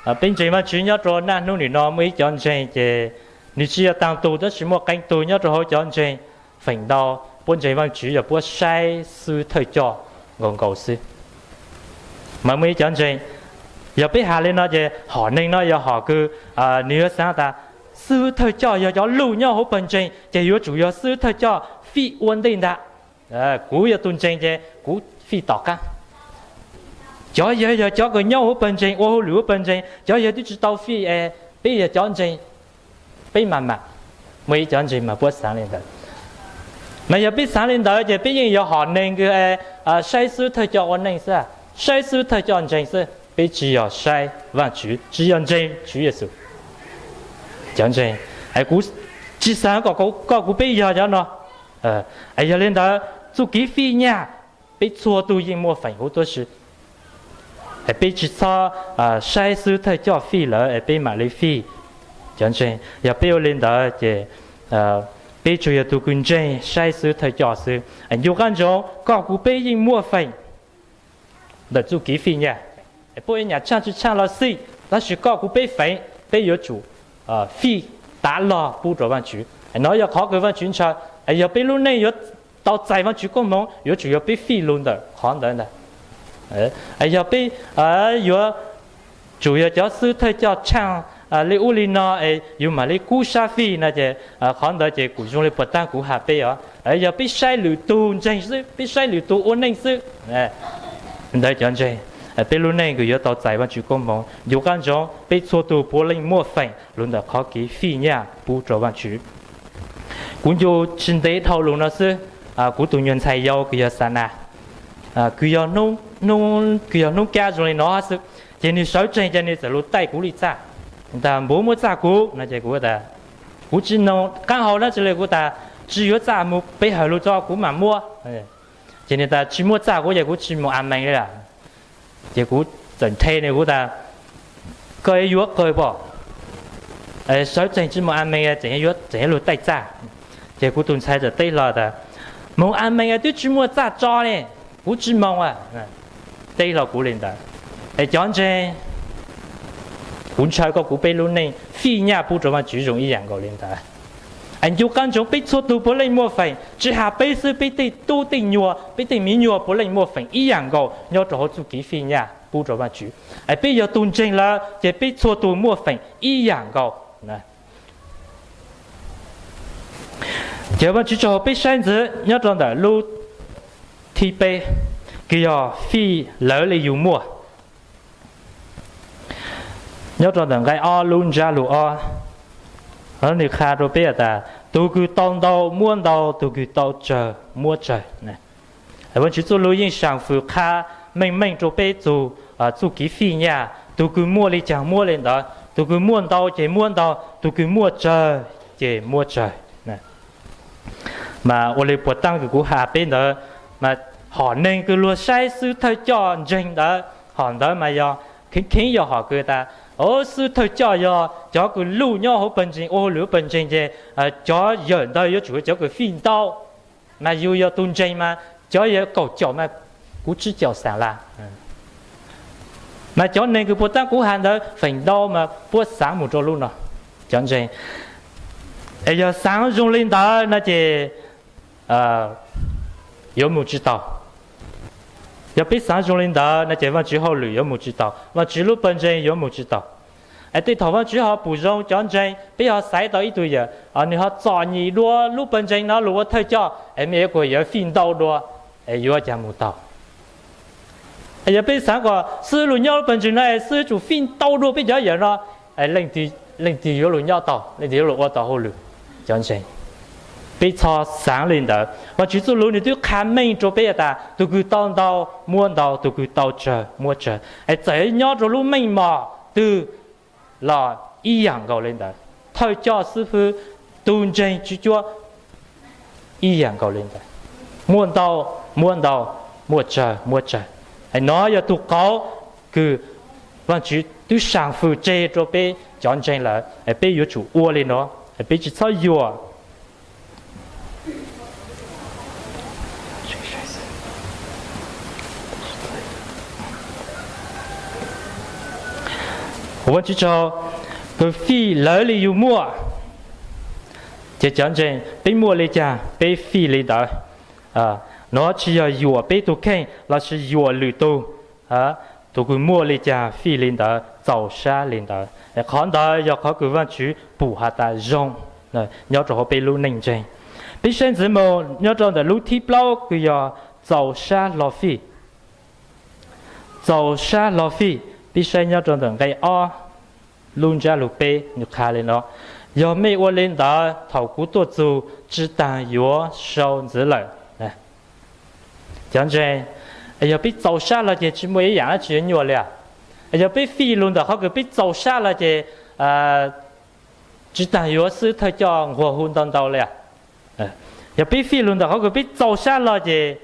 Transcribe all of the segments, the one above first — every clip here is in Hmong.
Peb ntseeg Vaajtswv nyob rua naj nub nim no muaj ib cov ntseeg ces nwg tsi yog taag tug tab sis muaj qee tug nyob rua huv cov ntseeg feem ntau puab ntseeg Vaajtswv yog puab saib xwb thawj coj nkaus nkaus xwb. Mas muaj ib cov ntseeg, yog peb has le no ces hom neeg no yog hom kws nwg yuav xaav tas xwb thawj coj yog cov luj nyob huv pawg ntseeg ces yuav tsum yog xwb thawj coj fij ua ntej ntag. Kuv yog tug ntseeg ces kuv fij tom qaab. Cov yawg yog cov kws nyob huv pawg ntseeg ua hauj lwm huv pawg ntseeg, cov yawg twb tsi tau fij es peb yog cov ntseeg peb mas mam. Muaj ib cov ntseeg mas puab xaav le ntawd. Mas yog peb xaav le ntawd ces peb yeej yog hom neeg kws saib xwb thawj coj ua neej xwb, saib xwb thawj coj ntseeg xwb, peb tsi yog saib Vaajtswv, tsi yog ntseeg Tswv Yexus. Cov ntseeg, kuv tsi xaav kom kuv peb yog cov no. Yog le ntawd txuj kev fij nyaj peb txhua tug yeej muaj feem huv tuab si. Peb tsi txhob saib xwb thawj coj fij lawm es peb mam le fij. Cov ntseeg, yog peb ua le ntawd ces peb tsuas yog tug kws ntseeg saib xwb thawj coj xwb. Ncu qaab ntsoov koj kuv peb yeej muaj feem ntawm txuj kev fij nyaj. Puab nyam tshaaj tsi tshaaj los xij, tab sis koj kuv peb feem peb yuav tsum fij tav log pub rua Vaajtswv. No yog qhov kws Vaajtswv ntshaw. Yog peb lub neej yuav tau txais Vaajtswv koob moov yuav tsum yog peb fij lug ntawm qhov ntawd ntag. Yog peb yuav tsum yog cov xwb thawj coj tshaaj le ub le no es yus mam le kub sab fij no ces qhov ntawd ces kuj zoo le puag ta kuv has peb os. Yog peb saib lwm tug ntseeg xwb, peb saib lwm tug ua neej xwb, ntawd cov ntseeg, peb lub neej kws yuav tau txais Vaajtswv koob moov. Ncu qaab ntsoov peb txhua tug puav leej muaj feem lug ntawm qhov kev fij nyaj pub rua Vaajtswv. Kuv ncu tsi ntev dhau lug no xwb, kuv tug nyuag ntxhais yau kws yog Xanas, kws yog hnub kab zoo le no xwb, ces nwg sawv tsees ces nwg txawm lug taij kuv li txaj. Nwg tas npuav muab txaj kuv no ces kuv tas, kuv tsi noog qaab hau dlaab tsi le, kuv tas tsi yuav txaj, moog pe hawm lug tso kuv mam muab. Ces nwg tas tsi muab txaj kuv ces kuv tsi moog a mees le lawm. Ces kuv txawm nthe nwg kuv tas, koj yuav qw pom, sawv tsees tsi moog a mees tseem yuav lug taij txaj. Ces kuv tug ntxhais txawm teb hlo tas, moog a mees twb tsi muaj txaj tso ne, kuv tsi moog. Teb hlo kuv le ntawd. Es cov ntseeg, kuv ntshaw koj kuv peb lub neej fij nyaj pub rua Vaajtswv zoo ib yaam nkaus le ntawd. Es ncu qaab ntsoov peb txhua tug puav leej muaj feem, tsi has peb xwb, peb tej tub tej nyuag, peb tej mi nyuam puav leej muaj feem ib yaam nkaus nyob rau hauv txuj kev fij nyaj pub rua Vaajtswv. Es peb yog tug ntseeg lawm ces peb txhua tug muaj feem ib yaam nkaus. Ces Vaajtswv tso peb saib ntxiv nyob rau ntawm lub thib peb, kws yog fij lawv le yus muaj. Nyob rau ntawm nqai ob lub ntsab lug ob, nwg qha rau peb has tas, tug kws tau ntau muab ntau, tug kws tau tsawg muab tsawg. Vaajtswv txuj lug yeej saam fwm qha meej meej rau peb txug txuj kev fij nyaj, tug kws muaj le caag muab le ntawd, tug kws muaj ntau ces muab ntau, tug kws muaj tsawg ces muab tsawg. Mas ua le puag ta kws kuv has peb ntawd, mas hom neeg kws luag saib xwb thawj coj ntseeg ntawd, hom ntawd mas yog kheev kheev yog hom kws tas, o, xwb thawj coj yog cov kws luj nyob hauv pawg ntseeg, ua hauj lwm hauv pawg ntseeg ces cov yawm ntawd yuav tsum yog cov kws fij ntau. Mas yus yog tug ntseeg mas cov yawm kaum caum mas kuv tsib caum xaam las. Mas cov neeg kws puag ta kuv has ntawd feem ntau mas puab xaav mus rau lub no. Cov ntseeg, es yog xaav zoo le ntawd no ces yuav mus tsi tau. Yog peb xaav zoo le ntawd no ces Vaajtswv hauj lwm yuav mus tsi tau, Vaajtswv lub pawg ntseeg yuav mus tsi tau. Es tej thaum Vaajtswv ho pum zoo cov ntseeg, peb ho xaiv tau ib tug yawm, nwg ho txom nyem dua lub pawg ntseeg no lug ua thawj coj, es mej yuav kuas yawm fij ntau dua, es yuav caag mus tau. Es yog peb xaav kom xwb lug nyob lub pawg ntseeg no es xwb yuav tsum fij ntau dua peb cov yawm no, leej twg yuav lug nyob tau, leej twg yuav lug ua tau hauj lwm? Cov ntseeg, peb txhob xaav le ntawd. Vaajtswv txuj lug nwg twb qha meej rau peb tas tug kws tau ntau muab ntau, tug kws tau tsawg muab tsawg. Es txawm nyob rau lub meej mom twg los ib yaam nkaus le ntawd. Thawj coj xib fwb, tug ntseeg tswv cuab ib yaam nkaus le ntawd. Muaj ntau muab ntau, muaj tsawg muab tsawg. Es no yog tug qauv kws Vaajtswv twb saam fwm tseg rau peb cov ntseeg lawm, es peb yuav tsum ua le no, es peb tsi txhob yuam. Ua Vajtswv tsaug, kws fij lawv li yus muaj, ces cov ntseeg peb muaj li cas peb fij li ntawd. Nov tsis yog yuam peb tug kheej lossis yuam lwm tug, tus kws muaj li cas fij li ntawd, txaus sab li ntawd. Qhov ntawd yog qhov kws Vajtswv pum has tas zoo nyob rau hauv peb lub neej ntseeg. Peb saib ntxiv mus nyob rau ntawm lub thib plaub kws yog txaus sab hlo fij. Txaus sab hlo fij, peb saib nyob rau ntawm nqe ob lub ntsab lus peb nws qha li no: Yog mej ua li ntawd, thaum kuv tuaj txug, tsi taag yuav sau ntxiv lawm. Cov ntseeg, yog peb txaus sab hlo ces tsis muaj ib yaam dab tsi yuav nyuaj li. Yog peb fij lug ntawm qhov kws peb txaus sab hlo ces tsi taag yuav xwb thawj coj nquag hu ntau ntau li. Yog peb fij lug ntawm qhov kws peb txaus sab hlo ces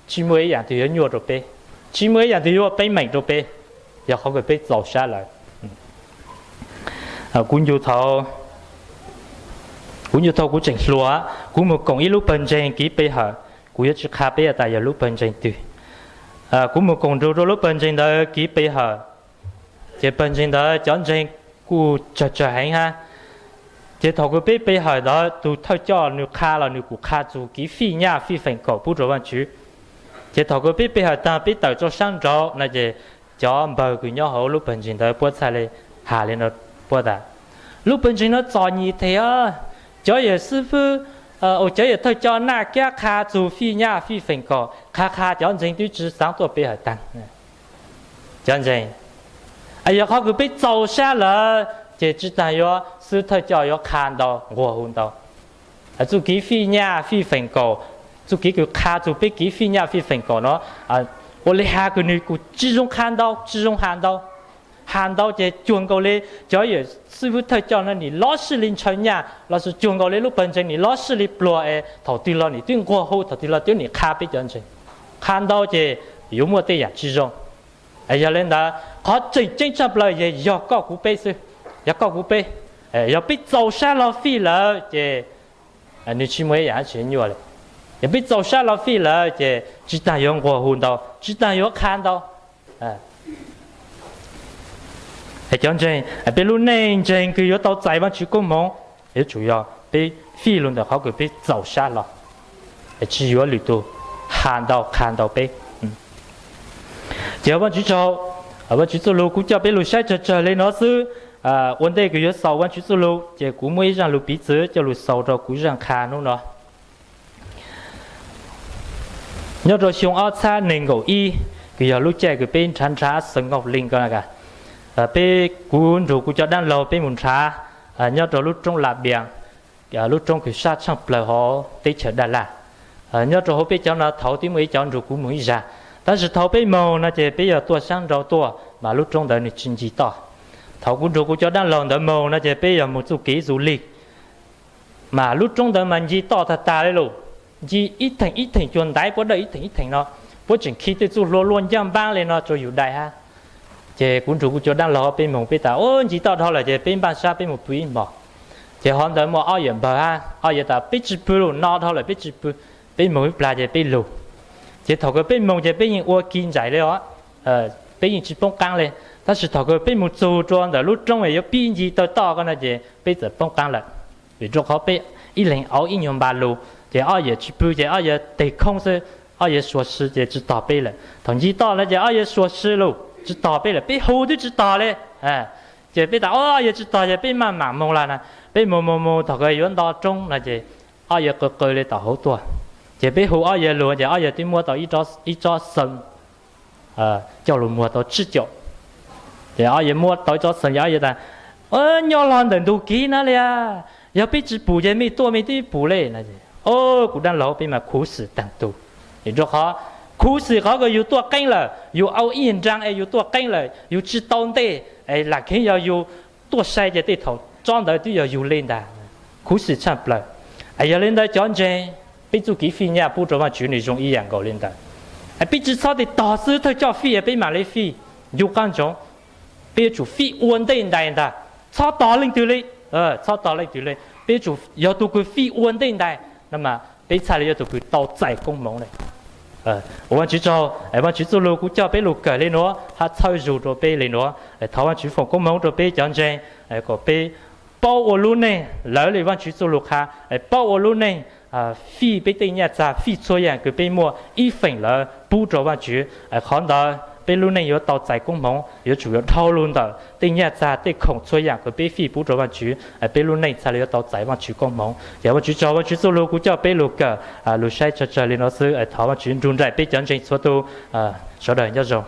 tsis muaj ib yaam twg yuav nyuaj rau peb, tsis muaj ib yaam twg yuav ua peb meem rau peb, yog qhov kws peb txaus sab lawm. Kuv ncu thaum kuv tseem hluas, kuv moog koom ib lub pawg ntseeg kev pe hawm, kuv yuav tsi qha peb tas yog lub pawg ntseeg twg. Kuv moog koom nrug rau lub pawg ntseeg ntawd kev pe hawm, ces pawg ntseeg ntawd cov ntseeg kuj tsawg tsawg heev hab. Ces thaum kws peb pe hawm ntawd, tug thawj coj nws qha los nws kuj qha txug kev fij nyaj fij feem kaum pub rau Vajtswv. Ces thaum kws peb pe hawm taag peb tawm rau saab nraud no ces cov npawg kws nyob hauv lub pawg ntseeg ntawd puab txhaj le has li no puab tas: Lub pawg ntseeg no txom nyem teg, cov yawm xib fwb, cov yawm thawj coj naj kab qha txug fij nyaj fij feem kaum, qha qha cov ntseeg twb tsi xaav tuaj pe hawm taag. Cov ntseeg, yog qhov kws peb txaus sab lawm ces tsi taag yuav xwb thawj coj yuav qha ntau nquag hu ntau. Txuj kev fij nyaj fij feem kaum, txuj kev kws qha txug peb kev fij nyaj fij feem kaum no, ua li has kws nws kuj tsi zoo qha ntau, tsi zoo has ntau. Has ntau ces cuag nkaus li cov yawm xib fwb thawj coj no nim lov sij li ntshaw nyaj lossis cuag nkaus li lub pawg ntseeg nim lov sij li pluag es thaum twg los nim twb nquag hu, thaum twg los twb nim qha peb cov ntseeg. Qha ntau ces yuav muaj tej yaam tsi zoo. Yog li ntawd qhov tseem ceeb tshaj plaws yog, yog koj kuv peb xwb, yog koj kuv peb, yog peb txaus sab hlo fij lawm ces nws tsis muaj ib yaam dab tsi nyuaj li. Yog peb txaus sab hlo fij lawm ces tsi taag yuav nquag hu ntau, tsi taag yuav qha ntau. Cov ntseeg, peb lub neej ntseeg kws yuav tau txais Vajtswv koob moov yuav tsum yog peb fij lug ntawm qhov kws peb txaus sab hlo, tsi yuav lwm tug has ntau qha ntau peb. Ces Vajtswv tsaug, Vajtswv txuj lug kuv coj peb lug saib tsawg tsawg li no xwb. Ua ntej kws yuav xaus Vajtswv txuj lug ces kuv muaj ib zaaj lug piv txwv coj lug xaus rau kuv zaaj qha hnub no. Nyob rau xyoo ob txhab neeg nkaum ib, kws yog lub caij kws peb nrhav nrhav xeev nkaus li ko, peb, kuv nrug kuv cov dlaab laug peb mus nrhav nyob rau lub roob La Pias, lub roob kws sab tshaaj plawg hauv teb chaws Daj Laj. Nyob rau hauv peb cov no thaud twb muaj ib cov nrug kuv moog ib zag, tab sis thaud peb moog no ces peb yog tuaj saab nraud tuaj mas lub roob ntawd nws tsi nce toj. Thaud kuv nrug kuv cov dlaab laug ntawd moog no ces peb yog moog txuj kev du lịch, mas lub roob ntawd mas nce toj tag tag li lawm, nce ib theem ib theem cuag ntaiv puab dawj ib theem ib theem no, puab tseem khi tej txuj hlua luaj ncaaj npaab li no rua yus dai hab. Ces kuv nrug kuv cov dlaab laug peb moog peb tas, nce toj dhau lawm ces peb npaj sab peb moog pw ib hmos. Ces hov ntawd muaj ob yawm npawg hab, ob yawm tas peb tsi pw lug, no dhau lawm peb tsi pw, peb moog ib plag ces peb lug. Ces thaum kws peb moog ces peb yeej ua ki nraim li os, peb yeej tsi poob qaab li. Tab sis thaum kws peb moog txug rua ntawm lub roob es yuav pib nce taw toj ko no ces peb txawm poob qaab lawm, vim rua qhov peb ib leeg auv ib nyuag npa lug, ces ob yawm tsi pw ces ob yawm teg khoob xwb, ob yawm suav si ces tsi tog peb lawm. Thaum nce toj no ces ob yawm suav si lug tsi tog peb lawm, peb hu twb tsi tog li. Ces peb tas ob yawm tsi tog ces peb maj mam moog lawm na. Peb moog moog moog thaum kws yuav nto roob no ces ob yawm qw qw li tom hauv tuaj. Ces peb hu ob yawm lug ces ob yawm twb muab tau ib tsob xeem coj lug muag tau tsib caug. Ces ob yawm muab tau ib tsob xeem ces ob yawm tas, nyob lug ntawm ntug kev na li, yog peb tsi pum ces mej tuaj mej twb pum li. Kuv dlaab laug peb mas khuv xim taag tug, vim rua qhov khuv xim qhov kws yus tuaj qeeb lawm, yus au ib nraag es yus tuaj qeeb lawm, yus tsi tau ntej, lam kheev yog yus tuaj sai ces tej thaum tsob ntawd twb yog yug li ntag. Khuv xim tshaaj plawg. Yog li ntawd cov ntseeg, peb txuj kev fij nyaj pub rua Vaajtswv nwg zoo ib yaam nkaus li ntawd. Peb tsi txhob tes tog xwb thawj coj fij peb mam li fij, ncu qaab ntsoov. Peb yuav tsum fij ua ntej ntais ntag, txhob tog leej twg li, txhob tog leej twg li, peb yuav tsum yog tug kws fij ua ntej ntais no mas peb txhaj li yog tug kws tau txais koob moov li. Ua Vajtswv tsaug, Vajtswv txuj lug kuv coj peb lug kawm le nuav hab txhawb zug rua peb le nuav. Thov Vajtswv foom koob moov rua peb cov ntseeg kom peb paub ua lub neej lawv le Vajtswv txuj lug qha, paub ua lub neej fij peb tej nyaj txag, fij txhua yaam kws peb muaj ib feem lawm pub rua Vajtswv. Qhov ntawd peb lub neej yuav tau txais koob moov, yuav tsum yuav dhau lug ntawm tej nyaj txag tej khoom txhua yaam kws peb fij pub rua Vajtswv, peb lub neej txhaj le yuav tau txais Vajtswv koob moov. Ces Vajtswv tsaug, Vajtswv txuj lug kuv coj peb lug kawm lub sib txawv txawg le nuav xwb. Thov Vajtswv nrug nraim peb cov ntseeg txhua tug. Sawv daws nyob zoo.